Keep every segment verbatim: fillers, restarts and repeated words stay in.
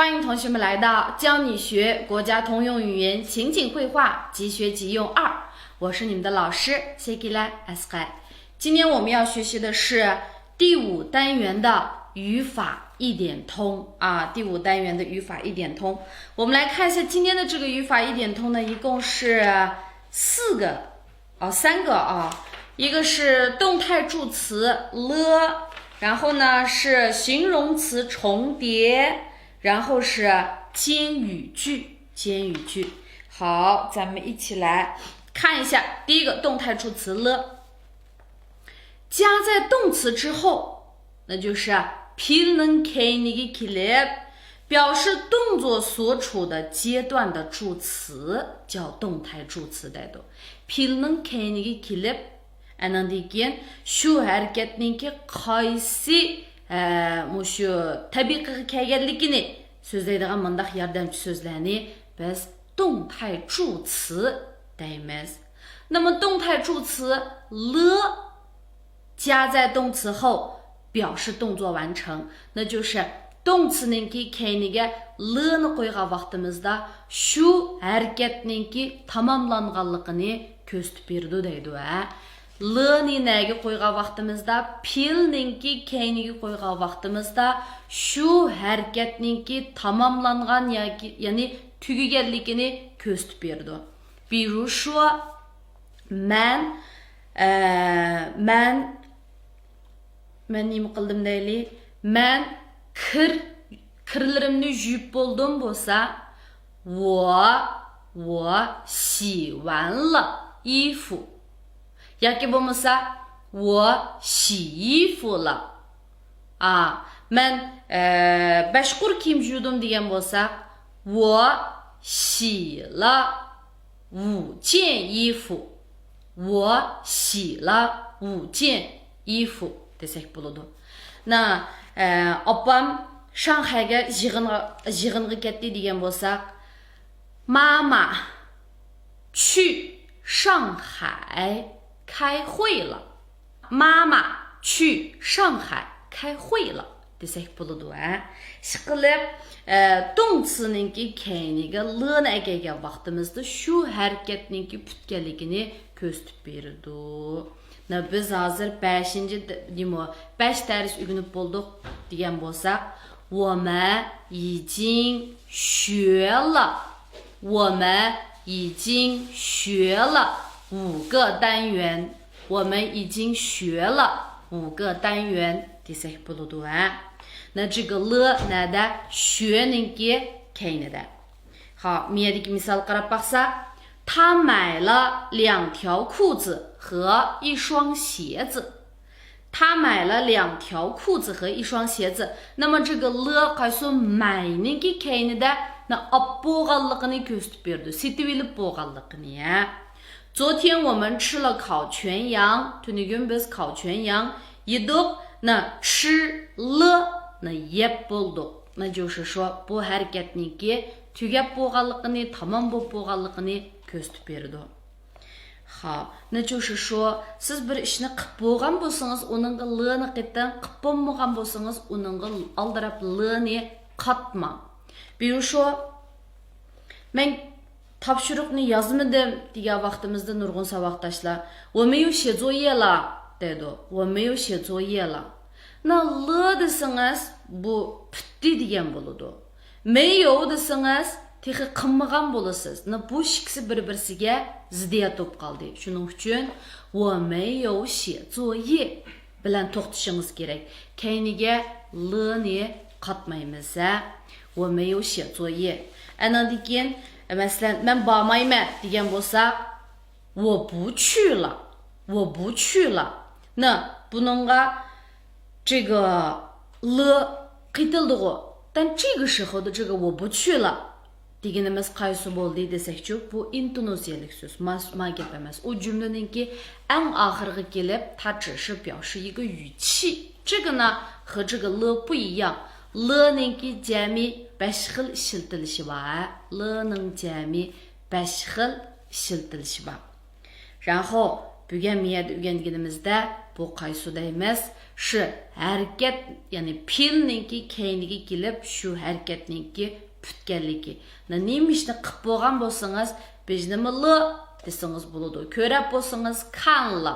欢迎同学们来到教你学国家通用语言情景会话即学即用二，我是你们的老师谢吉拉阿斯盖。今天我们要学习的是第五单元的语法一点通啊，第五单元的语法一点通。我们来看一下今天的这个语法一点通呢，一共是四个。哦，三个啊，一个是动态助词了，然后呢是形容词重叠，然后是尖语句，尖语句。好，咱们一起来看一下第一个动态助词了，加在动词之后，那就是 پېئىلنىڭ كەينىگە كېلىپ 表示动作所处的阶段的助词叫动态助词دەيدۇ. پېئىلنىڭ كەينىگە كېلىپ، ئاندىن كېيىن شۇ ھەرىكەتنىڭكى قايسى، ئە، مۇشۇ تەبىقىگە كەلگەنلىكىنى سۆزلەيدىغان مۇنداق ياردەمچى سۆزلەرنى بىز 动态助词 دەيمىز. 那么动态助词了 加在动词后表示动作完成，那就是动词نىڭكى كەينىگە لنى قويغان ۋاقتىمىزدا شۇ ھەرىكەتنىڭكى تاماملانغانلىقىنى كۆرسىتىپ بېرىدۇ دەيدۇ ھە. لنى نەگە قويغان ۋاقتىمىزدا، پېئىلنىڭكى كەينىگە قويغان ۋاقتىمىزدا شۇ ھەرىكەتنىڭكى تاماملانغان ياكى، يەنى تۈگىگەنلىكىنى كۆرسىتىپ بېرىدۇ. 比如说، مەن، ئە، مەن، مەن نېمە قىلدىم دەيلى؟ مەن كىر، كىرلىرىمنى يۇيۇپ بولدۇم بولسا، 我، 我洗完了衣服. ياكى بولمىسا، 我洗衣服了. ئا، مەن، ئە، بەشقۇر كىيىم يۇدۇم دېگەن بولساق، 我洗了 五件衣服، 我洗了五件衣服 دېسەك بولىدۇ. نا، ئە، ئاپام شاڭخەيگە يىغىنغا، يىغىنغا كەتتى دېگەن بولساق، 妈妈去上海开会了. 妈妈去上海开会了 دېسەك بولىدۇ ھە. ئىشقىلىپ، ئە، 动词نىڭكى كەينىگە لنى ئەكەلگەن ۋاقتىمىزدا شۇ ھەرىكەتنىڭكى پۈتكەنلىكىنى كۆرسىتىپ بېرىدۇ. نا، بىز ھازىر بەشىنچى دە-، نېمە، بەش دەرس ئۆگىنىپ بولدۇق دېگەن بولساق، 我们已经学了. 我们已经学了五个单元. 我们已经学了五个单元 دېسەك بولىدۇ ھە. نا، 这个了 نەدە؟ 学نىڭكى كەينىدە. خاپ، مۇيەدىكى مىسال قاراپ باقساق، 他买了两条裤子和一双鞋子. 他买了两条裤子和一双鞋子. 那么这个了 قايسى؟ 买 نىڭكى كەينىدە، نا، ئاپ بولغانلىقىنى كۆرسىتىپ بېرىدۇ، سېتىۋېلىپ بولغانلىقىنى ھە. 昨天我们吃了烤全羊. تۈنۈگۈن بىز 烤全羊 يېدۇق. نا، 吃了 نا، يەپ بولدۇق. نا، 就是说 بۇ ھەرىكەتنىڭكى تۈگەپ بولغانلىقىنى، تامام بولۇپ بولغانلىقىنى كۆرسىتىپ بېرىدۇ. خاپ، 那就是说 سىز بىر ئىشنى قىپ بولغان بولسىڭىز، ئۇنىڭغا لنى قېتىڭ، قىپ بولمىغان بولسىڭىز، ئۇنىڭغا ئالدىراپ لنى قاتماڭ. 比如说، مەن تاپشۇرۇقنى يازمىدىم دېگەن ۋاقتىمىزدا نۇرغۇن ساۋاقداشلار، 我没有写作业啦 دەيدۇ. 我没有写作业啦. 那 了 دېسىڭىز، بۇ پۈتتى دېگەن بولىدۇ. 没有 دېسىڭىز، تېخى قىلمىغان بولىسىز. 那 بۇ ئىككىسى بىر-بىرسىگە زىددىيەت بولۇپ قالدى. شۇنىڭ ئۈچۈن 我没有写作业 بىلەن توختىشىڭىز كېرەك. كەينىگە لنى قاتمايمىز ھە. 我没有写作业. ئەنىڭدىن كېيىن، مەسىلەن، مەن بارمايمەن دېگەن بولساق، 我不去了. 我不去了. 那 بۇنىڭغا 这个 了 قېتىلدىغۇ. 但这个时候的这个 我不去了 دېگىنىمىز قايسى بولدى دېسەكچۇ، بۇ ئىنتونىتسىيەلىك سۆز، ما، ما گەپ ئەمەس. ئۇ جۈملىنىڭكى ئەڭ ئاخىرىغا كېلىپ، 它只是表示一个语气. 这个呢，和这个 了 不一样. 了 نىڭكى جەمئىي بەش خىل ئىشلىتىلىشى بار. 了 نىڭ جەمئىي بەش خىل ئىشلىتىلىشى بار. 然后 بۈگۈن مۇ يەردە ئۆگەنگىنىمىزدە، بۇ قايسى دەيمىز؟ شۇ ھەرىكەت، يەنى پېئىلنىڭكى كەينىگە كېلىپ، شۇ ھەرىكەتنىڭكى پۈتكەنلىكى. نېمە ئىشنى قىپ بولغان بولسىڭىز، بىژنىمىلى دېسىڭىز بولىدۇ. كۆرەپ بولسىڭىز، كانلا.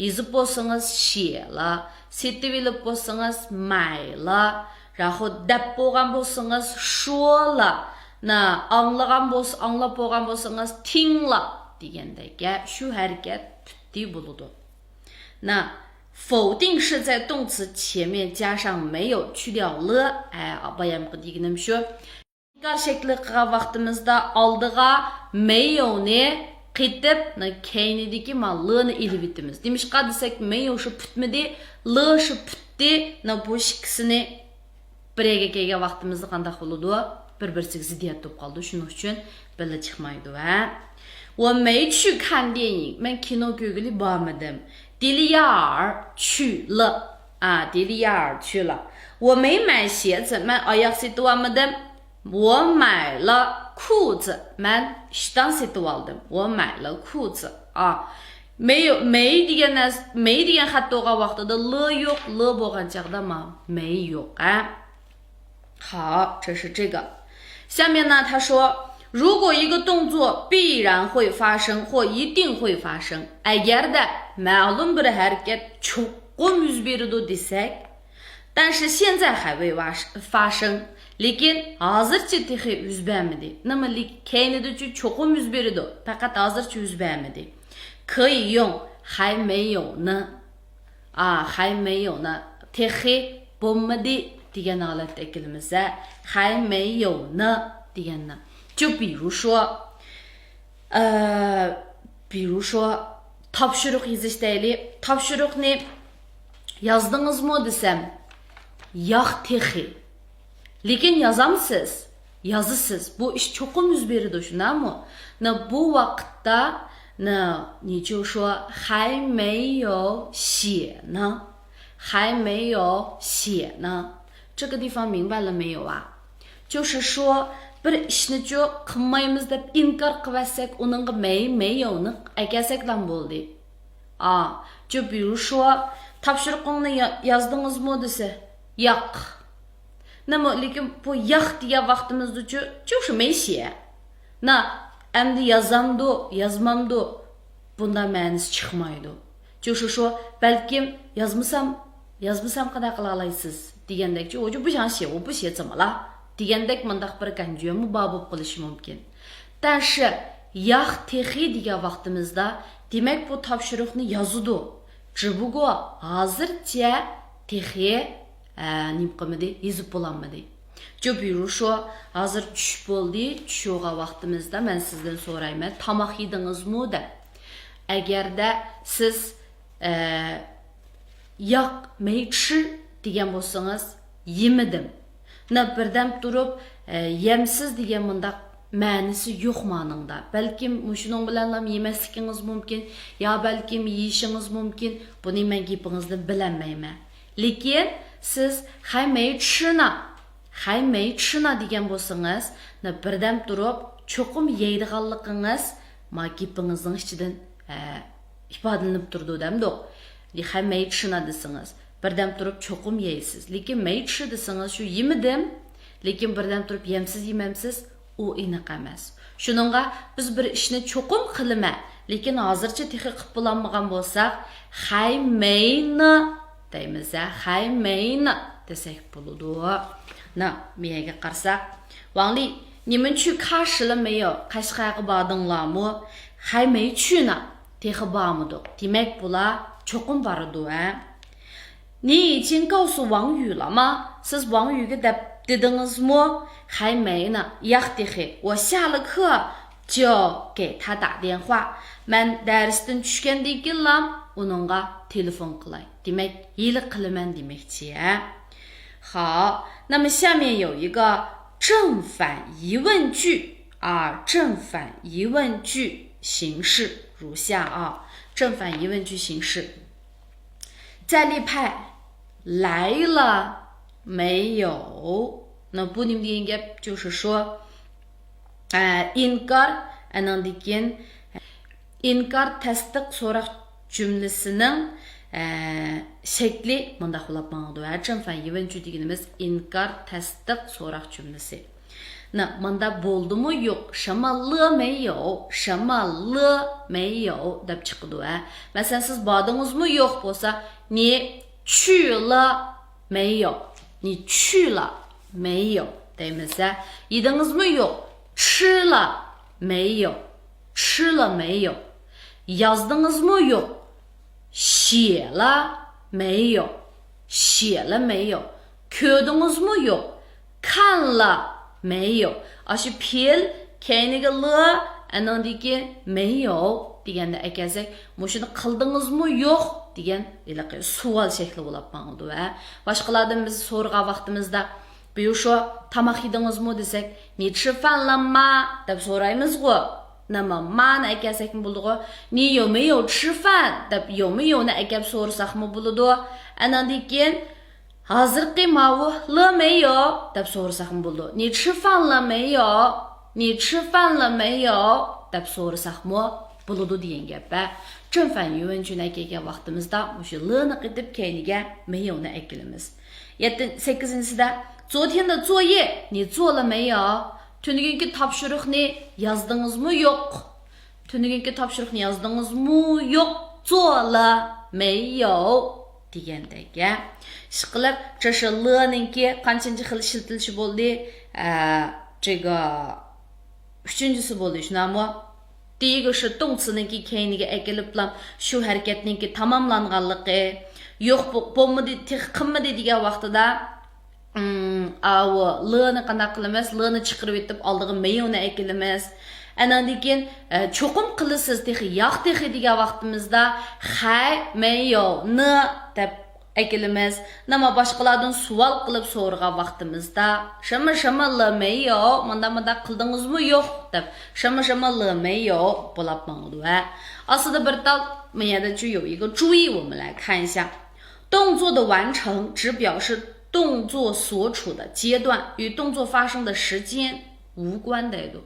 يېزىپ بولسىڭىز، شىلا. سېتىۋېلىپ بولسىڭىز، مايلا. ياخۇ دەپ بولغان بولسىڭىز، شولا. نە، ئاڭلىغان بولسا، ئاڭلاپ بولغان بولسىڭىز، تىڭلا دېگەندەك. شۇ ھەرىكەت پۈتتى بولىدۇ. نە، 否定是在动词前面加上没有去掉了. ئە، بايامقى دېگىنىم شۇ. ئىنكار شەكلى قىلغان ۋاقتىمىزدا ئالدىغا مەييۇنى قېتىپ، نە، كەينىدىكى ما لىنى ئېلىۋېتىمىز. نېمىشقا دېسەك، مەييۇ شۇ پۈتمىدى، لى شۇ پۈتتى. نە، بۇ ئىككىسىنى بىر يەرگە كەلگەن ۋاقتىمىزدا قانداق بولىدۇ؟ بىر-بىرسىگە زىددىيەت بولۇپ قالىدۇ. شۇنىڭ ئۈچۈن بىللە چىقمايدۇ، ھە؟ 我没去看电影. مەن كىنو كۆرگىلى بارمىدىم. 迪丽热去了. ئا، 迪丽热去了. 我没买鞋子. مەن ئاياغ سېتىۋالمىدىم. 我买了裤子. مەن ئىشتان سېتىۋالدىم. 我买了裤子. ئا، 没有، 没 دېگەن نەرسە، 没 دېگەن خەت بولغان ۋاقتىدا لى يوق، لى بولغان چاغدا ما، 没 يوق، ھە؟ 好，这是这个。下面呢，他说，如果一个动作必然会发生或一定会发生， ئەگەردە مەلۇم بىر ھەرىكەت چوقۇم يۈز بېرىدۇ دېسەك، 但是现在还未发生، لېكىن ھازىرچە تېخى يۈز بەرمىدى. نېمە، لېكىن كەينىدىچۇ چوقۇم يۈز بېرىدۇ، پەقەت ھازىرچە يۈز بەرمىدى. 可以用还没有呢. ئا، 还没有呢. تېخى بولمىدى دېگەن ھالەتتە ئەكېلىمىز، ھە. 还没有呢 دېگەننى. 就比如说، ئە، 比如说، تاپشۇرۇق يېزىش دەيلى. تاپشۇرۇقنى يازدىڭىزمۇ دېسەم، ياق تېخى. لېكىن يازامسىز؟ يازىسىز. بۇ ئىش چوقۇم يۈز بېرىدۇ، شۇنداقمۇ؟ نە، بۇ ۋاقىتتا، نە، 你就说还没有写呢. 还没有写呢. 这个地方明白了没有啊？ 就是说، بىر ئىشنىچۇ قىلمايمىز دەپ ئىنكار قىلىۋەتسەك، ئۇنىڭغا 没،没有نى ئەكەلسەكلا بولدى. ئا، 就比如说، تاپشۇرۇقۇڭنى يا-، يازدىڭىزمۇ دېسە، ياق. نېمە، لېكىن بۇ ياق دېگەن ۋاقتىمىزدىچۇ، 就是没写. نە، ئەمدى يازامدۇ، يازمامدۇ؟ بۇنداق مەنىسى چىقمايدۇ. 就是说، بەلكىم يازمىسام، يازمىسام قانداق قىلالايسىز دېگەندەكچۇ، 我就不想写، 我不写怎么了 دېگەندەك مۇنداق بىر گەنجۈەنمۇ بار بولۇپ قېلىشى مۇمكىن. 但是، ياق تېخى دېگەن ۋاقتىمىزدا، دېمەك، بۇ تاپشۇرۇقنى يازىدۇ. 只不过، ھازىرچە تېخى، ئە، نېمە قىلمىدى، يېزىپ بولالمىدى. 就比如说، ھازىر چۈش بولدى، چۈش بولغان ۋاقتىمىزدا مەن سىزدىن سورايمەن، تاماق يېدىڭىزمۇ دەپ. ئەگەردە سىز، ئە، ياق، 没吃 دېگەن بولسىڭىز، يېمىدىم. نە، بىردەم تۇرۇپ، ئە، يەمسىز دېگەن مۇنداق مەنىسى يوق مانىڭدا. بەلكىم مۇشۇنىڭ بىلەنلا يېمەسلىكىڭىز مۇمكىن، يا بەلكىم يېيىشىڭىز مۇمكىن. بۇنى مەن گېپىڭىزدىن بىلەلمەيمەن. لېكىن سىز 还没吃呢، 还没吃呢 دېگەن بولسىڭىز، نە، بىردەم تۇرۇپ، چوقۇم يەيدىغانلىقىڭىز ما گېپىڭىزنىڭ ئىچىدىن، ئە، ئىپادىلىنىپ تۇرىدۇ دەمدۇق. 还没吃呢 دېسىڭىز، بىردەم تۇرۇپ چوقۇم يەيسىز. لېكىن 没吃 دېسىڭىز، شۇ يېمىدىم، لېكىن بىردەم تۇرۇپ يەمسىز يېمەمسىز، ئۇ ئېنىق ئەمەس. شۇنىڭغا بىز بىر ئىشنى چوقۇم قىلىمەن، لېكىن ھازىرچە تېخى قىلىپ بولالمىغان بولساق، 还没呢 دەيمىز، ھە، 还没呢 دېسەك بولىدۇ. نە، بۇ يەرگە قارىساق، 王丽، 你们去喀什了没有؟ قەشقەرگە باردىڭلارمۇ؟ 还没去呢. تېخى بارمىدۇق. دېمەك، بۇلار چوقۇم بارىدۇ، ھە؟ 你已经告诉王宇了吗؟ سىز ۋاڭ يۈگە دەپ دېدىڭىزمۇ؟ 还没呢. ياق تېخى. 我下了课就给他打电话. مەن دەرستىن چۈشكەندىن كېيىنلا ئۇنىڭغا تېلېفون قىلاي. دېمەك، ھېلى قىلىمەن دېمەكچى، ھە؟ 好，那么下面有一个正反疑问句啊，正反疑问句形式如下啊，正反疑问句形式。 在立派来了没有؟ 那 بۇ نېمە دېگەن گەپ؟ 就是说، ئە، ئىنكار، ئانىڭدىن كېيىن ئىنكار تەستىق سوراق جۈملىسىنىڭ، ئە، شەكلى مۇنداق بولۇپ ماڭىدۇ. ھە، 正反疑问句 دېگىنىمىز ئىنكار، تەستىق، سوراق جۈملىسى. 那 ماندا بولدىمۇ يوق، 什么了没有، 什么了没有 دەپ چىقىدۇ. ھە، مەسىلەن، سىز باردىڭىزمۇ يوق بولسا، 你去了没有، 你去了没有 دەيمىز. ھە، يېدىڭىزمۇ يوق، 吃了没有، 吃了没有. يازدىڭىزمۇ يوق، 写了没有، 写了没有. كۆردىڭىزمۇ يوق، 看了没有. ئاشۇ پېئىل كەينىگە 了، ئەنىڭدىن كېيىن 没有 دېگەندە ئەكەلسەك، مۇشۇنى قىلدىڭىزمۇ يوق دېگەن ھېلىقى سوئال شەكلى بولۇپ ماڭىدۇ. ھە، باشقىلاردىن بىز سورىغان ۋاقتىمىزدا، 比如说، تاماق يېدىڭىزمۇ دېسەك، 你吃饭了吗 دەپ سورايمىزغۇ. 那么 ما نى ئەكەلسەكمۇ بولىدىغۇ. 你有没有吃饭 دەپ 有没有 نى ئەكەپ سورىساقمۇ بولىدۇ. ئەنىڭدىن كېيىن ھازىرقى ماۋۇ 了没有 دەپ سورىساقمۇ بولىدۇ. 你吃饭了没有؟ 你吃饭了没有 دەپ سورىساقمۇ بولىدۇ دېگەن گەپ. ھە، 正反疑问句 نى ئەكەلگەن ۋاقتىمىزدا مۇشۇ 了 نى قېتىپ كەينىگە 没有 نى ئەكېلىمىز. يەتتە، سەككىزىنچىسىدە، 昨天的作业你做了没有؟ تۈنۈگۈنكى تاپشۇرۇقنى يازدىڭىزمۇ يوق؟ تۈنۈگۈنكى تاپشۇرۇقنى يازدىڭىزمۇ يوق؟ 做了没有 دېگەندەك. ھە، ئىشقىلىپ، 这是 了 نىڭكى قانچىنچى خىل ئىشلىتىلىشى بولدى؟ ئە، 这个 ئۈچىنچىسى بولدى، شۇنداقمۇ؟ 第一个是 动词 نىڭكى كەينىگە ئەكېلىپلا شۇ ھەرىكەتنىڭكى تاماملانغانلىقى، يوق بو-، بولمىدى، تېخى قىلمىدى دېگەن ۋاقتىدا، ئىم، ئاۋۇ 了 نى قانداق قىلىمىز؟ 了 نى چىقىرىۋېتىپ ئالدىغا 没有 نى ئەكېلىمىز. ئەنەندىن كېيىن، ئە، چوقۇم قىلىسىز، تېخى ياق تېخى دېگەن ۋاقتىمىزدا 还没有呢 دەپ ئەكېلىمىز. نېمە باشقىلاردىن سوئال قىلىپ سورىغان ۋاقتىمىزدا، 什么什么了没有؟ مۇنداق مۇنداق قىلدىڭىزمۇ يوق؟ دەپ، 什么什么了没有 بولاپ ماڭىدۇ. ھە، ئاستىدا بىر تال، 没有 的句有一个注意，我们来看一下。动作的完成只表示动作所处的阶段，与动作发生的时间无关 دەيدۇ.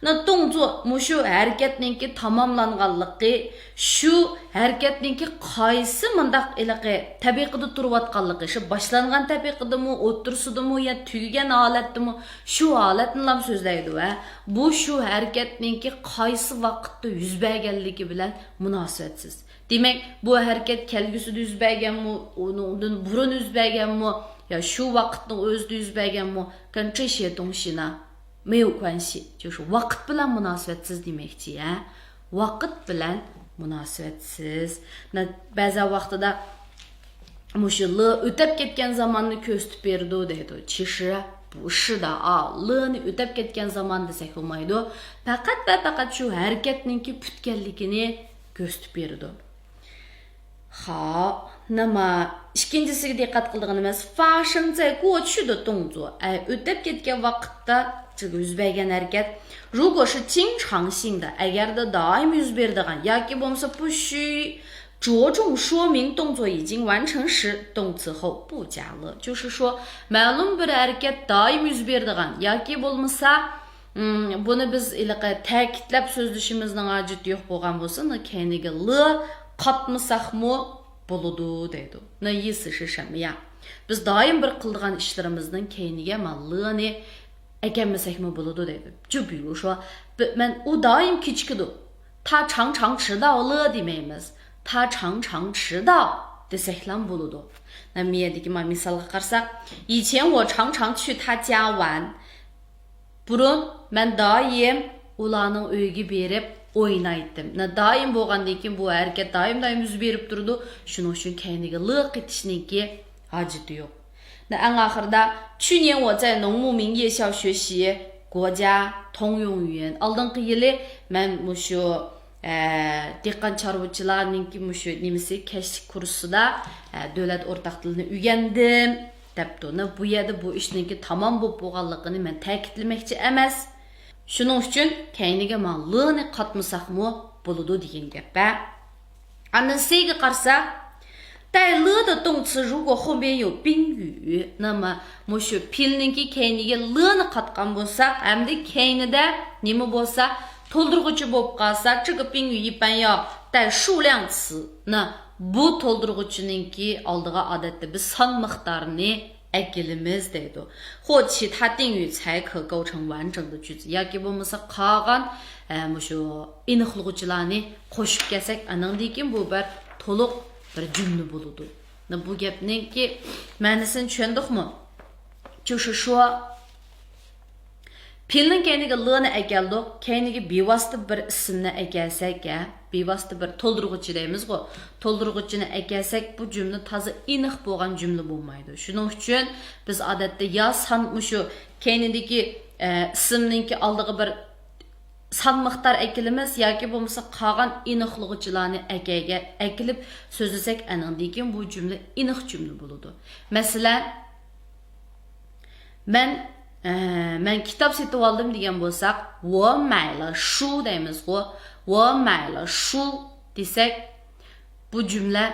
那动作 مۇشۇ ھەرىكەتنىڭكى تاماملانغانلىقى، شۇ ھەرىكەتنىڭكى قايسى مۇنداق ھېلىقى تەبىقىدە تۇرۇۋاتقانلىقى، شۇ باشلانغان تەبىقىدىمۇ، ئوتتۇرىسىدىمۇ يا تۈگىگەن ھالەتتىمۇ، شۇ ھالەتنىلا سۆزلەيدۇ. ھە، بۇ شۇ ھەرىكەتنىڭكى قايسى ۋاقىتتا يۈز بەرگەنلىكى بىلەن مۇناسىۋەتسىز. دېمەك، بۇ ھەرىكەت كەلگۈسىدە يۈز بەرگەنمۇ، ئۇنىڭدىن بۇرۇن يۈز بەرگەنمۇ يا شۇ ۋاقىتنىڭ ئۆزىدە يۈز بەرگەنمۇ؟ 跟这些东西呢 没有关系，就是 ۋاقىت بىلەن مۇناسىۋەتسىز دېمەكچى. ھە، ۋاقىت بىلەن مۇناسىۋەتسىز. نە-، بەزەن ۋاقتىدا مۇشۇ 了 ئۆتەپ كەتكەن زاماننى كۆرسىتىپ بېرىدۇ دەيدۇ. 其实不是的啊، 了 نى ئۆتەپ كەتكەن زامان دېسەك بولمايدۇ. پەقەت ۋە پەقەت شۇ ھەرىكەتنىڭكى پۈتكەنلىكىنى كۆرسىتىپ بېرىدۇ. 好，那么 ئىككىنچىسىگە دىققەت قىلىدىغىنىمىز 发生在过去的动作، ئەي، ئۆتۈپ كەتكەن ۋاقىتتا يۈز بەرگەن ھەرىكەت. 如果是经常性的، ئەگەردە دائىم يۈز بېرىدىغان ياكى بولمىسا 必须着重说明动作已经完成时，动词后不加了。就是说， مەلۇم بىر ھەرىكەت دائىم يۈز بېرىدىغان ياكى بولمىسا، ئىم، بۇنى بىز ھېلىقى تەكىتلەپ سۆزلىشىمىزنىڭ ھاجىتى يوق بولغان بولسا، 那 كەينىگە 了 قاتمىساقمۇ بولىدۇ دەيدۇ. 那意思是什么呀؟ بىز دائىم بىر قىلىدىغان ئىشلىرىمىزنىڭ كەينىگە مانا 了 نى ئەكەلمىسەكمۇ بولىدۇ دەيدۇ. 就比如说، بى-، مەن، ئۇ دائىم كېچىكىدۇ. 他常常迟到了 دېمەيمىز. 他常常迟到 دېسەكلا بولىدۇ. 那 مۇ يەردىكى مانا مىسالغا قارىساق، 以前我常常去他家玩. بۇرۇن مەن دائىم ئۇلارنىڭ ئۆيىگە بېرىپ ئوينايتتىم. 那 دائىم بولغاندىن كېيىن بۇ ھەرىكەت دائىم-دائىم يۈز بېرىپ تۇرىدۇ. شۇنىڭ ئۈچۈن كەينىگە 了 قېتىشنىڭكى ھاجىتى يوق. 那 ئەڭ ئاخىرىدا، 去年我在农牧民夜校学习国家通用语言. ئالدىنقى يىلى مەن مۇشۇ، ئە، دېھقان چارۋىچىلارنىڭكى مۇشۇ نېمىسى، كەچلىك كۇرسىدا، ئە، دۆلەت ئورتاق تىلىنى ئۆگەندىم. دەپتۇ. نە، بۇ يەردە بۇ ئىشنىڭكى تامام بولۇپ بولغانلىقىنى مەن تەكىتلىمەكچى ئەمەس. شۇنىڭ ئۈچۈن كەينىگە مانا 了 نى قاتمىساقمۇ بولىدۇ دېگەن گەپ. ئاندىن سىگە قارىساق، 带了 的动词如果后面有宾语، 那么 مۇشۇ پېئىلنىڭكى كەينىگە 了 نى قاتقان بولساق، ھەمدە كەينىدە نېمە بولسا، تولدۇرغۇچى بولۇپ قالسا، 这个宾语一般要带数量词، 那 بۇ تولدۇرغۇچىنىڭكى ئالدىغا ئادەتتە بىز سان مىقدارنى ئەكېلىمىز دەيدۇ. 或其他定语才可构成完整的句子. ياكى بولمىسا قالغان، ئە، مۇشۇ ئېنىقلىغۇچىلارنى قوشۇپ كەلسەك، ئانىڭدىن كېيىن بۇ بىر تولۇق بىر جۈملە بولىدۇ. بۇ گەپنىڭكى مەنىسىنى چۈشەندۇقمۇ؟ 就是说، پېئىلنىڭ كەينىگە لنى ئەكەلدۇق، كەينىگە بىۋاسىتە بىر ئىسىمنى ئەكەلسەك، ھە، بىۋاسىتە بىر تولدۇرغۇچى دەيمىزغۇ، تولدۇرغۇچىنى ئەكەلسەك، بۇ جۈملە تازا ئېنىق بولغان جۈملە بولمايدۇ. شۇنىڭ ئۈچۈن بىز ئادەتتە يا سان، مۇشۇ كەينىدىكى، ئە، ئىسىمنىڭكى ئالدىغا بىر سان مىقدار ئەكېلىمىز ياكى بولمىسا قالغان ئېنىقلىغۇچىلارنى ئەكەيگە-، ئەكېلىپ سۆزلىسەك، ئانىڭدىن كېيىن بۇ جۈملە ئېنىق جۈملە بولىدۇ. مەسىلەن، مەن، ئە، مەن كىتاب سېتىۋالدىم دېگەن بولساق، 我买了书 دەيمىزغۇ. 我买了书 دېسەك، بۇ جۈملە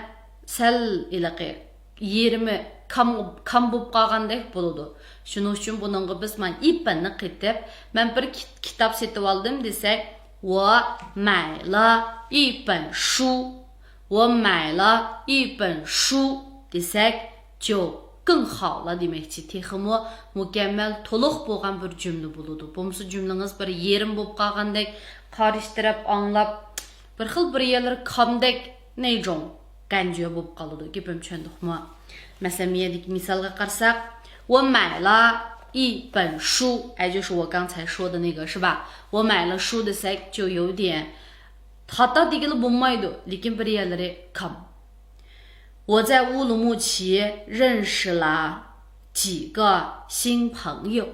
سەل ھېلىقى يېرىمى كام، كام بولۇپ قالغاندەك بولىدۇ. شۇنىڭ ئۈچۈن بۇنىڭغا بىز مانا 一本 نى قېتىپ، مەن بىر كىت-، كىتاب سېتىۋالدىم دېسەك، 我买了一本书. 我买了一本书 دېسەك، 就更好了 دېمەكچى. تېخىمۇ مۇكەممەل، تولۇق بولغان بىر جۈملە بولىدۇ. بولمىسا جۈملىڭىز بىر يېرىم بولۇپ قالغاندەك، قارشى تەرەپ ئاڭلاپ، بىر خىل بىر يەرلىرى كامدەك، 那种感觉 بولۇپ قالىدۇ. گېپىم چۈشەندۇقمۇ؟ مەسىلەن، بۇ يەردىكى مىسالغا قارىساق، 我买了一本书، 也就是我刚才说的那个，是吧؟ 我买了书 دېسەك، 就有点 خاتا دېگىلى بولمايدۇ، لېكىن بىر يەرلىرى كام. 我在乌鲁木齐认识了几个新朋友.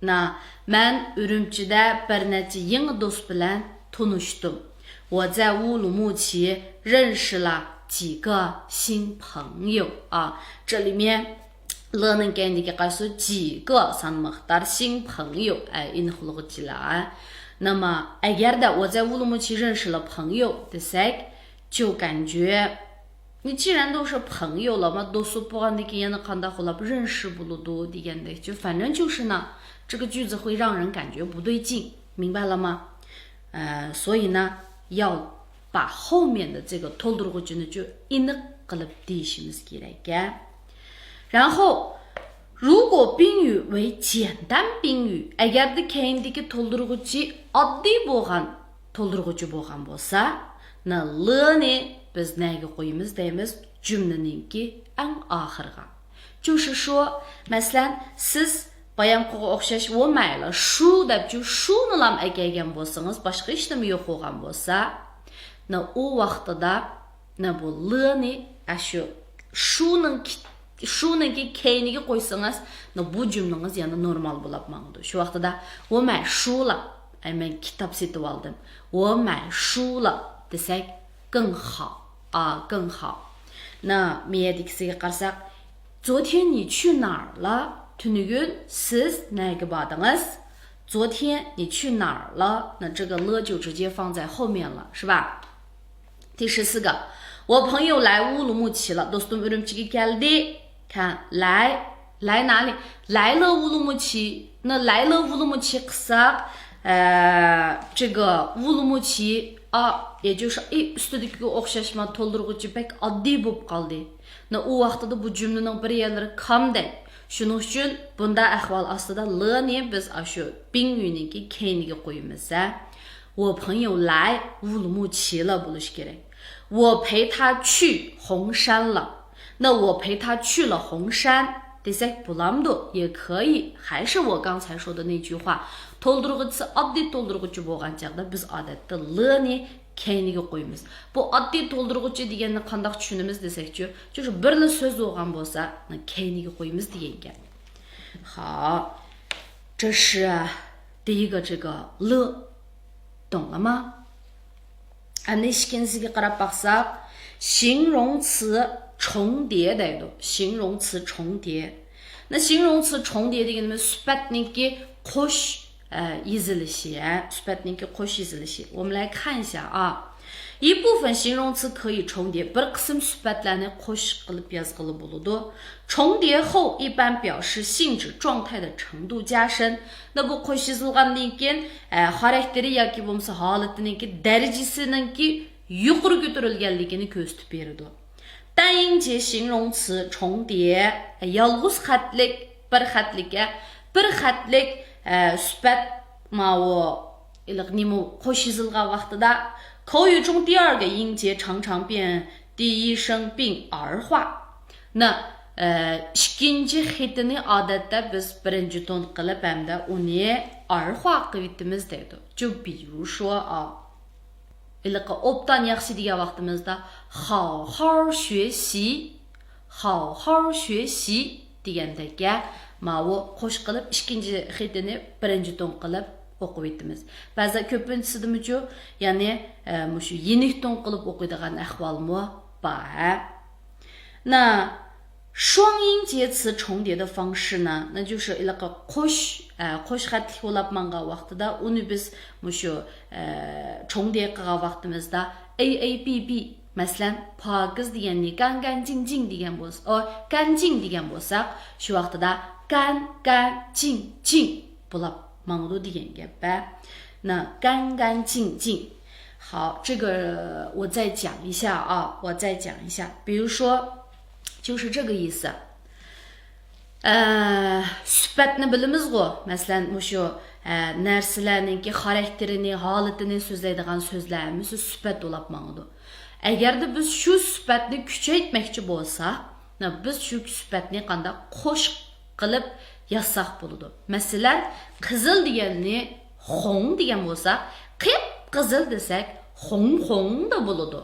نا، مەن ئۈرۈمچىدە بىر نەچچە يېڭى دوست بىلەن تونۇشتۇم. 我在乌鲁木齐认识了几个新朋友. 啊，这里面 لنىڭ كەينىدىكى قايسى؟ 几个 سان مىقدار، 新朋友 ئە، ئېنىقلىغۇچىلار. 那么، ئەگەردە 我在乌鲁木齐认识了朋友 دېسەك، 就感觉 نى 既然都是朋友了 ما دوست بولۇپ بولغاندىن كېيىن يەنە قانداق بولۇپ 认识 بولىدۇ دېگەندەك. 就反正就是呢，这个句子会让人感觉不对劲，明白了吗？呃，所以呢，要把后面的这个 تولدۇرغۇچىنى 就 ئېنىق قىلىپ دېيىشىمىز كېرەك. 然后، 如果宾语为简单宾语، ئەگەردە كەينىدىكى تولدۇرغۇچى ئاددىي بولغان تولدۇرغۇچى بولغان بولسا، 那 لنى بىز نەگە قويىمىز دەيمىز؟ جۈملىنىڭكى ئەڭ ئاخىرىغا. 就是说، مەسىلەن، سىز بايامقىغا ئوخشاش 我买了书 دەپ 书 نىلام ئەكەلگەن بولسىڭىز، باشقا ھېچنېمە يوق بولغان بولسا، 那 ئۇ ۋاقتىدا، 那 بۇ لنى ئاشۇ 书نىڭ كى-، 书 نىڭكى كەينىگە قويسىڭىز، 那 بۇ جۈملىڭىز يەنە نورمال بولاپ ماڭىدۇ. شۇ ۋاقتىدا 我买书了، ئەي، مەن كىتاب سېتىۋالدىم. 我买书了 دېسەك، 更好. 啊，更好. 那 مېيەدىكىسىگە قارىساق، 昨天你去哪儿了؟ تۈنۈگۈن سىز نەگە باردىڭىز؟ 昨天你去哪儿了？那这个了就直接放在后面了，是吧？ 第十四个，我朋友来乌鲁木齐了， دوستۇم ئۈرۈمچىگە كەلدى. 看，来، 来哪里؟ 来了乌鲁木齐. 那来了乌鲁木齐 قىلساق، ئە، 这个乌鲁木齐 ئا، 也就是 ئى ئۈستىدىكىگە ئوخشاشما تولدۇرغۇچى بەك ئاددىي بولۇپ قالدى. 那 ئۇ ۋاقتىدا بۇ جۈملىنىڭ بىر يەرلىرى كامدەك. شۇنىڭ ئۈچۈن بۇنداق ئەھۋال ئاستىدا لنى بىز ئاشۇ 宾语نىڭكى كەينىگە قويىمىز، ھە. 我朋友来乌鲁木齐了 بولۇشى كېرەك. 我陪他去红山了. 那 我陪他去了红山 دېسەك بولامدۇ؟ 也可以. 还是我刚才说的那句话. تولدۇرغۇچىسى ئاددىي تولدۇرغۇچى بولغان چاغدا بىز ئادەتتە لنى كەينىگە قويىمىز. بۇ ئاددىي تولدۇرغۇچى دېگەننى قانداق چۈشىنىمىز دېسەكچۇ، شۇ بىرلا سۆز بولغان بولسا، كەينىگە قويىمىز دېگەن گەپ. ھا، 这是第一个这个了，懂了吗？ ئەمدى ئىككىنچىسىگە قاراپ باقساق، 形容词重叠 دەيدۇ. 形容词重叠. 那形容词重叠 دېگىنىمىز سۈپەتنىڭكى قوش، ئە، يېزىلىشى، ھە، سۈپەتنىڭكى قوش يېزىلىشى. 我们来看一下啊。 一部分形容词可以重叠، بىر قىسىم سۈپەتلەرنى قوش قىلىپ يازغىلى بولىدۇ. 重叠后一般表示性质状态的程度加深. 那 بۇ قوش يېزىلغاندىن كېيىن، ئە، خاراكتېرى ياكى بولمىسا ھالىتىنىڭكى دەرىجىسىنىڭكى يۇقىرى كۆتۈرۈلگەنلىكىنى كۆرسىتىپ بېرىدۇ. 单音节形容词重叠، يالغۇز خەتلىك، بىر خەتلىككە، بىر خەتلىك، ئە، سۈپەت ماۋۇ، ھېلىقى نېمە قوش يېزىلغان ۋاقتىدا، 口语中第二个音节常常变第一声并儿化. 那، ئە، ئىككىنچى خېتىنى ئادەتتە بىز بىرىنچى تون قىلىپ ھەمدە ئۇنى 儿化 قىلىۋېتىمىز دەيدۇ. 就比如说啊، ھېلىقى ئوبدان ياخشى دېگەن ۋاقتىمىزدا، 好好学习، 好好学习 دېگەندەككە، ماۋۇ قوش قىلىپ ئىككىنچى خېتىنى بىرىنچى تون قىلىپ ئوقۇۋېتىمىز. بەزىدە كۆپىنچىسىدىمۇچۇ، يەنى، ئە، مۇشۇ يېنىك تون قىلىپ ئوقۇيدىغان ئەھۋالمۇ بار، ھە. 那双音节词重叠的方式呢，那就是 ھېلىقى قوش، ئە، قوش خەتلىك بولاپ ماڭغان ۋاقتىدا ئۇنى بىز مۇشۇ، ئە، 重叠 قىلغان ۋاقتىمىزدا A A B B، مەسىلەن، پاكىز دېگەننى 干干净净 دېگەن بولسا، ئو، 干净 دېگەن بولساق، شۇ ۋاقتىدا 干干净净 بولاپ ماڭىدۇ دېگەن گەپ، ھە. 那干干净净。好，这个我再讲一下啊，我再讲一下。比如说，就是这个意思。 ئە، سۈپەتنى بىلىمىزغۇ؟ مەسىلەن، مۇشۇ، ئە، نەرسىلەرنىڭكى خاراكتېرىنى، ھالىتىنى سۆزلەيدىغان سۆزلەر ھەممىسى سۈپەت بولاپ ماڭىدۇ. ئەگەردە بىز شۇ سۈپەتنى كۈچەيتمەكچى بولساق، بىز شۇ سۈپەتنى قانداق قوش قىلىپ يازساق بولىدۇ. مەسىلەن، قىزىل دېگەننى 红 دېگەن بولساق، قىپقىزىل دېسەك، 红红 دا بولىدۇ.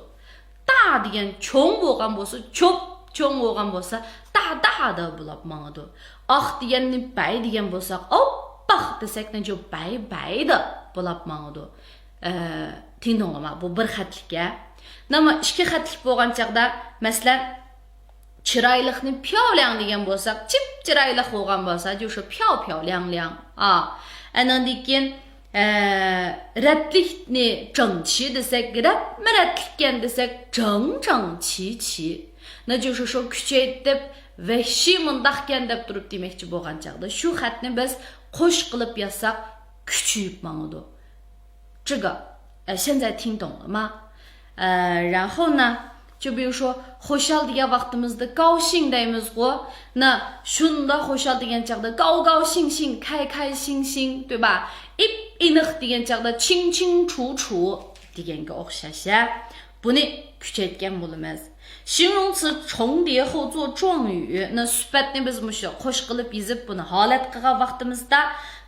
大 دېگەن چوڭ بولغان بولسا، چوپ، چوڭ بولغان بولسا، 大大 دا بولاپ ماڭىدۇ. ئاق دېگەننى 白 دېگەن بولساق، ئاپئاق دېسەك، 那就白白 دا بولاپ ماڭىدۇ. ئە، تىڭدۇڭلىما، بۇ بىر خەتلىك، ھە. نېمە، ئىككى خەتلىك بولغان چاغدا، مەسىلەن، چىرايلىقنى 漂亮 دېگەن بولساق، چىپ چىرايلىق بولغان بولسا، 就是漂漂亮亮. ئا، ئاندىن كېيىن، ئە، رەتلىكنى 整齐 دېسەك، رەتمۇ رەتلىككەن دېسەك، 整整齐齐. 那就是说 كۈچەيتىپ، ۋەھشىي مۇنداقكەن دەپ تۇرۇپ دېمەكچى بولغان چاغدا، شۇ خەتنى بىز قوش قىلىپ يازساق، كۈچىيىپ ماڭىدۇ. 这个，呃，现在听懂了吗？呃，然后呢，就比如说 خۇشال دېگەن ۋاقتىمىزدا 高兴 دەيمىزغۇ. 那 شۇنداق خۇشال دېگەن چاغدا 高高兴兴، 开开心心، 对吧؟ ئېنىق دېگەن چاغدا 清清楚楚 دېگەنگە ئوخشاش، ھە. بۇنى كۈچەيتكەن بولىمىز. 形容词重叠后做状语، 那 سۈپەتنى بىز مۇشۇ قوش قىلىپ يېزىپ، بۇنى ھالەت قىلغان ۋاقتىمىزدا،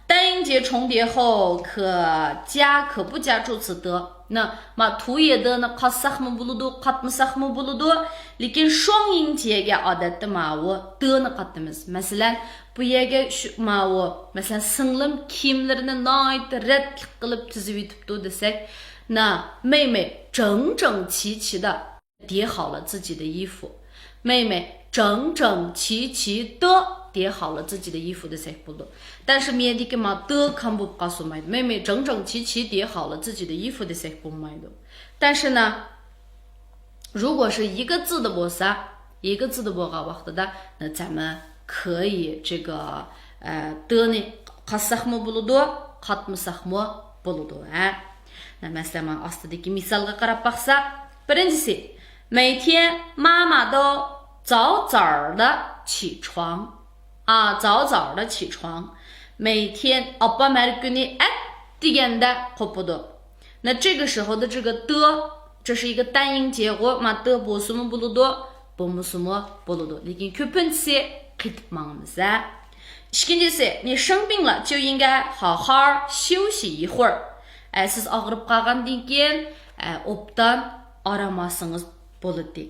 单音节重叠后可加可不加助词 的. 那 ما 图也 دىنى قاتساقمۇ بولىدۇ، قاتمىساقمۇ بولىدۇ. لېكىن 双音节 گە ئادەتتە ماۋۇ 的نى قاتىمىز. مەسىلەن، بۇ يەرگە شۇ، ماۋۇ، مەسىلەن، سىڭلىم كىيىملىرىنى ناھايىتى رەتلىك قىلىپ تۈزۈۋېتىپتۇ دېسەك، 那妹妹整整齐齐的 叠好了自己的衣服. 妹妹整整齐齐地叠好了自己的衣服 دېسەك بولىدۇ. 但是 مۇ يەردىكى ما 的 كام بولۇپ قالسا بولمايدۇ. 妹妹整整齐齐叠好了自己的衣服 دېسەك بولمايدۇ. 但是呢，如果是一个字的 بولسا، 一个字的 بولغان ۋاقتىدا، 那咱们可以这个، ئە، 的نى قاتساقمۇ بولىدۇ، قاتمىساقمۇ بولىدۇ، ھە. 那 مەسىلەن، مانا ئاستىدىكى مىسالغا قاراپ باقساق، بىرىنچىسى، 每天妈妈都早早地起床. 啊，早早地起床. 每天 ئاپام ھەر كۈنى ئەتىگەندە قوپىدۇ. 那这个时候的这个 的، 这是一个单音节， ما 的 بولسىمۇ بولىدۇ، بولمىسىمۇ بولىدۇ. لېكىن كۆپىنچىسى قېتىپ ماڭىمىز، ھە. ئىككىنچىسى، 你生病了就应该好好休息一会儿. ئە، سىز ئاغرىپ قالغاندىن كېيىن، ئە، ئوبدان ئارام ئالسىڭىز بولىدۇ.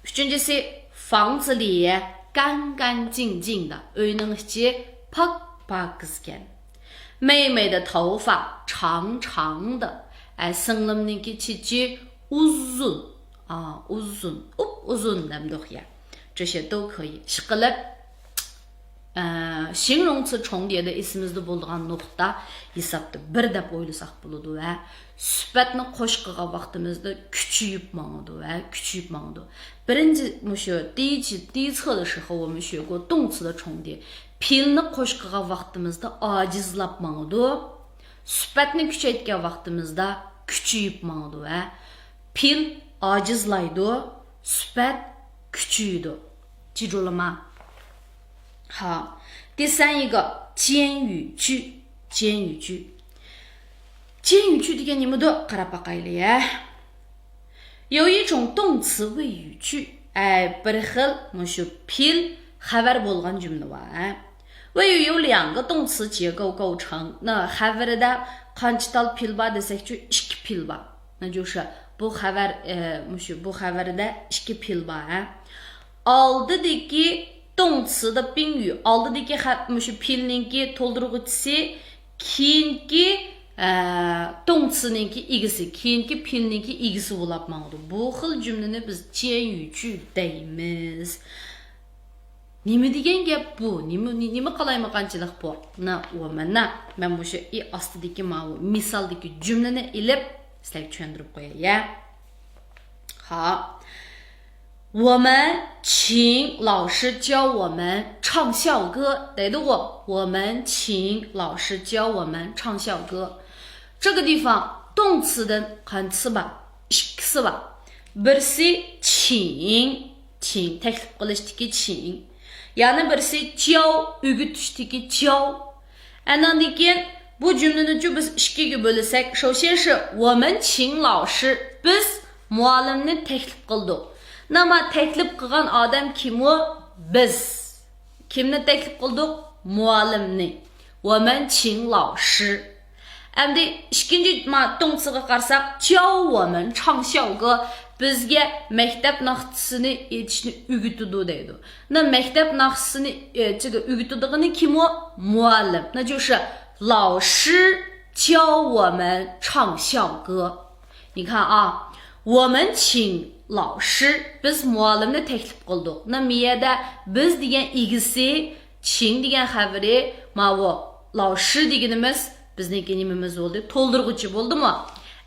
ئۈچىنچىسى، 房子里干干净净的، ئۆينىڭ ئىچى پاك پاكىزكەن. 妹妹的头发长长的، ئە، سىڭلىمنىڭكى چېچى ئۇزۇن، ئا، ئۇزۇن، ئۇپئۇزۇن دەمدۇق يا. 这些都可以. ئىشقىلىپ، ئە، 形容词重叠 دە ئېسىمىزدە بولىدىغان نۇقتا ھېسابتا بىر دەپ ئويلىساق بولىدۇ ۋە سۈپەتنى قوش قىلغان ۋاقتىمىزدا كۈچىيىپ ماڭىدۇ ۋە كۈچىيىپ ماڭىدۇ. بىرىنچى مۇشۇ 第一، 第一次的时候 مۇشۇ 动词的重叠. پېئىلنى قوش قىلغان ۋاقتىمىزدا ئاجىزلاپ ماڭىدۇ. سۈپەتنى كۈچەيتكەن ۋاقتىمىزدا كۈچىيىپ ماڭىدۇ ۋە پېئىل ئاجىزلايدۇ، سۈپەت كۈچىيىدۇ. 记住了吗؟ ھا. 第三一个، 尖语句. 尖语句. 尖语句 دېگەن نېمىدۇ؟ قاراپ باقايلى، ھە. 有一种动词谓语句. ئەي، بىر خىل مۇشۇ پېئىل خەۋەر بولغان جۈملە بار، ھە. 谓语有两个动词结构构成. 那 خەۋىرىدە قانچە تال پېئىل بار دېسەكچۇ، ئىككى پېئىل بار. 那就是 بۇ خەۋەر، ئە، مۇشۇ، بۇ خەۋەردە ئىككى پېئىل بار، ھە. ئالدىدىكى 动词的宾语، ئالدىدىكى خە-، مۇشۇ پېئىلنىڭكى تولدۇرغۇچىسى، كېيىنكى، ئە، 动词نىڭكى ئىگىسى، كېيىنكى پېئىلنىڭكى ئىگىسى بولاپ ماڭىدۇ. بۇ خىل جۈملىنى بىز 尖语句 دەيمىز. نېمە دېگەن گەپ بۇ؟ نېمە، نېمە قالايمىقانچىلىق بۇ؟ 那我们呢، مەن مۇشۇ ئى ئاستىدىكى ماۋۇ مىسالدىكى جۈملىنى ئېلىپ سىلەرگە چۈشەندۈرۈپ قوياي، يە. 好. 我们请老师教我们唱校歌 دەيدىغۇ. 我们请老师教我们唱校歌. 这个地方动词 دىن قانچىسى بار؟ ئىككىسى بار. بىرسى 请، 请 تەكلىپ قىلىشتىكى 请. يەنە بىرسى 教، ئۆگىتىشتىكى 教. ئەنەندىن كېيىن بۇ جۈملىنىچۇ بىز ئىككىگە بۆلسەك، 首先是我们请老师، بىز مۇئەللىمنى تەكلىپ قىلدۇق. 那么 تەكلىپ قىلغان ئادەم كىم ئۇ؟ بىز. كىمنى تەكلىپ قىلدۇق؟ مۇئەللىمنى. 我们请老师. ئەمدى ئىككىنچى ما-، 动词غا قارىساق، 教我们唱校歌، بىزگە مەكتەپ ناخشىسىنى ئېيتىشنى ئۆگىتىدۇ دەيدۇ. 那 مەكتەپ ناخشىسىنى، ئە، ئۆگىتىدىغىنى كىم ئۇ؟ مۇئەللىم. 那就是老师教我们唱校歌。 你看啊，我们请老师، بىز مۇئەللىمنى تەكلىپ قىلدۇق. 那 مۇ يەردە بىز دېگەن ئىگىسى، 请 دېگەن خەۋىرى، ماۋۇ 老师 دېگىنىمىز بىزنىڭكى نېمىمىز بولدى؟ تولدۇرغۇچى بولدىمۇ؟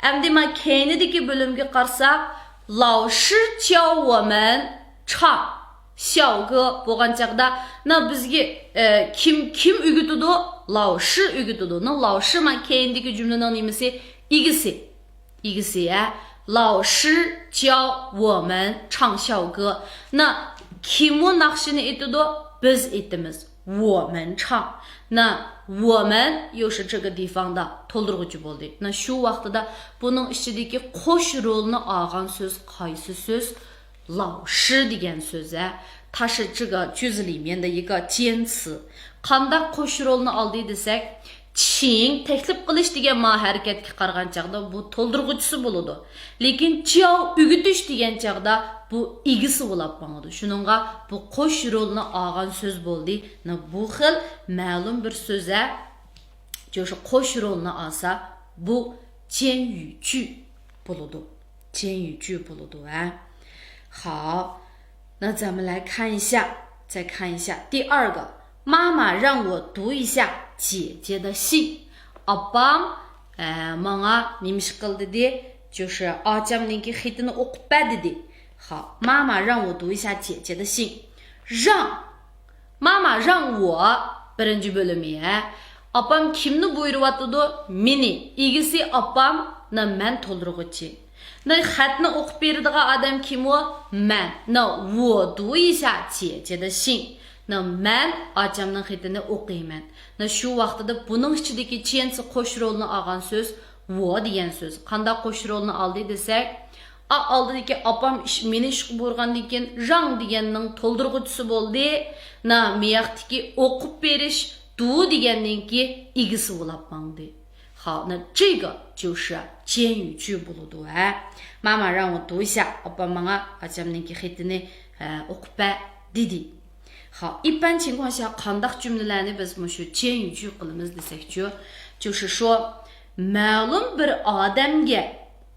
ئەمدى ما كەينىدىكى بۆلۈمگە قارىساق، 老师教我们唱校歌 بولغان چاغدا، 那 بىزگە، ئە، كىم، كىم ئۆگىتىدۇ؟ 老师 ئۆگىتىدۇ. 那 老师 ما كەينىدىكى جۈملىنىڭ نېمىسى؟ ئىگىسى. ئىگىسى، ھە؟ 老师教我们唱校歌. 那 كىم ئۇ ناخشىنى ئېيتىدۇ؟ بىز ئېيتىمىز. 我们唱. 那 我们 يوشى 这个地方 دا تولدۇرغۇچى بولدى. 那 شۇ ۋاقتىدا بۇنىڭ ئىچىدىكى قوش رولنى ئالغان سۆز قايسى سۆز؟ 老师 دېگەن سۆز، ھە. 它是这个句子里面的一个尖词. قانداق قوش رولنى ئالدى دېسەك، 请 تەكلىپ قىلىش دېگەن ما ھەرىكەتكە قارىغان چاغدا بۇ تولدۇرغۇچىسى بولىدۇ. لېكىن 教 ئۆگىتىش دېگەن چاغدا بۇ ئىگىسى بولاپ ماڭىدۇ. شۇنىڭغا بۇ قوش رولنى ئالغان سۆز بولدى. 那 بۇ خىل مەلۇم بىر سۆز، ھە. 就是 قوش رولنى ئالسا، بۇ 尖语句 بولىدۇ. 尖语句 بولىدۇ، ھە. 好，那咱们来看一下，再看一下第二个，妈妈让我读一下姐姐的信。 ئاپام، ئە، ماڭا نېمە ئىش قىل دېدى؟ 就是 ئاچامنىڭكى خېتىنى ئوقۇپ بەر دېدى. 好，妈妈让我读一下姐姐的信。 让 妈妈让我 بىرىنچى بۆلۈمى، ھە. ئاپام كىمنى بۇيرۇۋاتىدۇ؟ مېنى. ئىگىسى ئاپام، 那 مەن تولدۇرغۇچى. 那 خەتنى ئوقۇپ بېرىدىغان ئادەم كىم ئۇ؟ مەن. 那 我读一下姐姐的信. 那 مەن ئاچامنىڭ خېتىنى ئوقۇيمەن. 那 شۇ ۋاقتىدا بۇنىڭ ئىچىدىكى 尖词 قوش رولنى ئالغان سۆز 我 دېگەن سۆز. قانداق قوش رولنى ئالدى دېسەك، ئا، ئالدىدىكى ئاپام ئىش، مېنى ئىشقا بۇيرۇغاندىن كېيىن 让 دېگەننىڭ تولدۇرغۇچىسى بولدى. 那 مۇياقتىكى ئوقۇپ بېرىش 读 دېگەننىڭكى ئىگىسى بولاپ ماڭدى. 好，那这个就是 尖语句 بولىدۇ، ھە. 妈妈让我读一下، ئاپام ماڭا ئاچامنىڭكى خېتىنى، ئە، ئوقۇپ بەر دېدى. 好، 一般情况下 قانداق جۈملىلەرنى بىز مۇشۇ 尖语句 قىلىمىز دېسەكچۇ؟ 就是说 مەلۇم بىر ئادەمگە،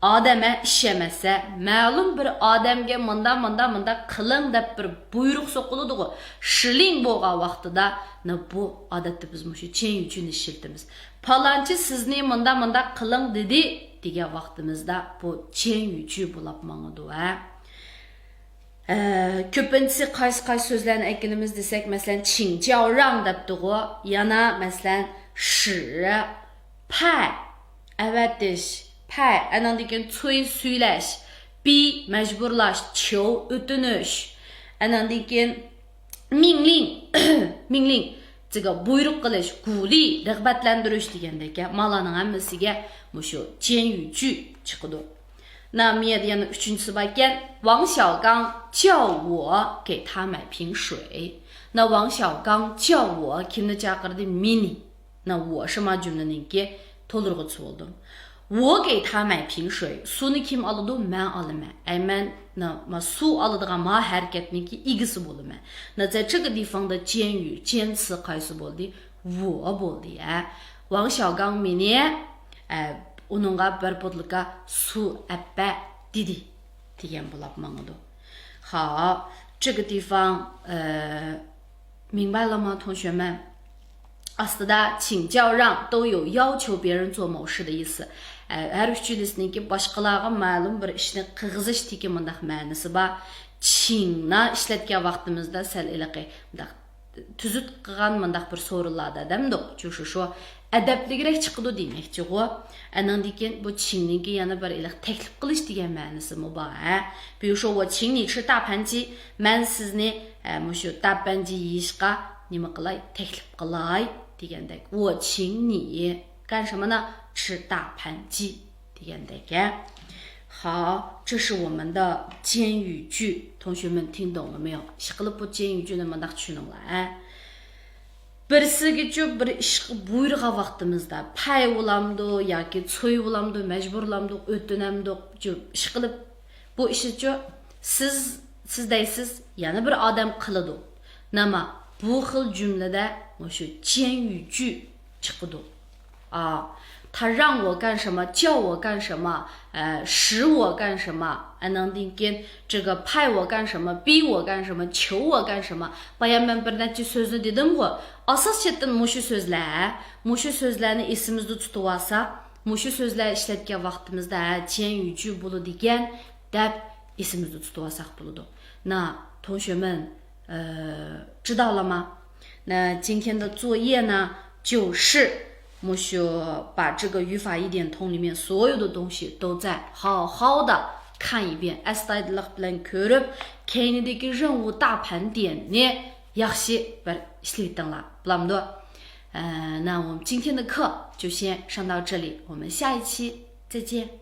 ئادەم، ھە، ئىش ئەمەس، ھە، مەلۇم بىر ئادەمگە مۇندا، مۇندا، مۇندا قىلىڭ دەپ بىر بۇيرۇق سوقۇلىدىغۇ، 指令 بولغان ۋاقتىدا، 那 بۇ ئادەتتە بىز مۇشۇ 尖语句نى ئىشلىتىمىز. پالانچى سىزنى مۇندا، مۇندا قىلىڭ دېدى دېگەن ۋاقتىمىزدا بۇ 尖语句 بولاپ ماڭىدۇ، ھە. ئە، كۆپىنچىسى قايسى، قايسى سۆزلەرنى ئەكېلىمىز دېسەك، مەسىلەن، 请教让 دەپتىغۇ، يەنە مەسىلەن، 使، پەي، ئەۋەتىش، پەي، ئەنىڭدىن كېيىن 催 سۈيلەش، 逼 مەجبۇرلاش، 求 ئۆتۈنۈش، ئەنەندىن كېيىن، مىڭلىڭ، مىڭلىڭ، 这个 بۇيرۇق قىلىش، 鼓励، رىغبەتلەندۈرۈش دېگەندەك، مالارنىڭ ھەممىسىگە مۇشۇ 鰗鱼句 چىقىدۇ. 那么 يەنە ئۈچىنچىسى باركەن، 王小刚叫我给他买瓶水. 那 王小刚叫我 كىمنى چاقىردى؟ مېنى. 那 我 شۇ ما جۈملىنىڭكى تولدۇرغۇچىسى بولدۇم. 我给他买瓶水، سۇنى كىم ئالىدۇ؟ مەن ئالىمەن. ئەي مەن، 那 ما سۇ ئالىدىغان ما ھەرىكەتنىڭكى ئىگىسى بولىمەن. 那在这个地方的 鰗鱼، 鰗 سى قايسى بولدى؟ 我 بولدى، ھە. 王小刚 مېنى، ئە، ئۇنىڭغا بىر بوتۇلكا سۇ ئەپبە دېدى، دېگەن بولاپ ماڭىدۇ. 好，这个地方，呃，明白了吗，同学们？ئاستىدا 请叫让 都有要求别人做某事的意思. ئە، ھەر ئۈچىلىسىنىڭكى باشقىلارغا مەلۇم بىر ئىشنى قىلغۇزۇشتىكى مۇنداق مەنىسى بار. 请 نى ئىشلەتكەن ۋاقتىمىزدا سەل ھېلىقى مۇنداق تۈزۈت قىلغان مۇنداق بىر سورۇنلاردا دەمدۇق. شۇ، شۇ، شۇ ئەدەپلىكرەك چىقىدۇ دېمەكچىغۇ. ئەنىڭدىن كېيىن بۇ 请 نىڭكى يەنە بىر ئىلىق تەكلىپ قىلىش دېگەن مەنىسىمۇ بار، ھە. 比如说我请你吃大盘鸡، مەن سىزنى، ئە، مۇشۇ 大盘鸡 يېيىشقا نېمە قىلاي؟ تەكلىپ قىلاي دېگەندەك. 我请你干什么呢？吃大盘鸡 دېگەندەك، ھە. 好，这是我们的 鰗鱼句. 同学们听懂了没有？ ئىشقىلىپ بۇ 鰗鱼句نى مۇنداق چۈشىنىڭلار، ھە. بىرسىگىچۇ بىر ئىشقا بۇيرۇغان ۋاقتىمىزدا، پەي بولامدۇ ياكى چۈي بولامدۇ، مەجبۇرلامدۇق، ئۆتۈنەمدۇق، ئىشقىلىپ بۇ ئىشىچۇ سىز، سىز دەيسىز، يەنە بىر ئادەم قىلىدۇ. نېمە، بۇ خىل جۈملىدە مۇشۇ 鰗鱼句 چىقىدۇ. 啊，他让我干什么，叫我干什么，呃，使我干什么，ئەنىڭدىن كېيىن 这个派我干什么，逼我干什么，求我干什么. بايا مەن بىر نەچچە سۆزنى دېدىمغۇ. ئاساس جەھەتتىن مۇشۇ سۆزلەر، مۇشۇ سۆزلەرنى ئېسىمىزدە تۇتۇۋالساق، مۇشۇ سۆزلەر ئىشلەتكەن ۋاقتىمىزدا، ھە، 鰗鱼句 بولىدىكەن دەپ ئېسىمىزدە تۇتۇۋالساق بولىدۇ. 那同学们，呃，知道了吗？那今天的作业呢，就是 مۇشۇ 把这个语法一点通里面所有的东西都再好好的看一遍. ئەستايىدىللىق بىلەن كۆرۈپ، كەينىدىكى 任务大盘点نى ياخشى بىر ئىشلىۋېتىڭلار. بولامدۇ؟ 呃，那我们今天的课就先上到这里，我们下一期再见。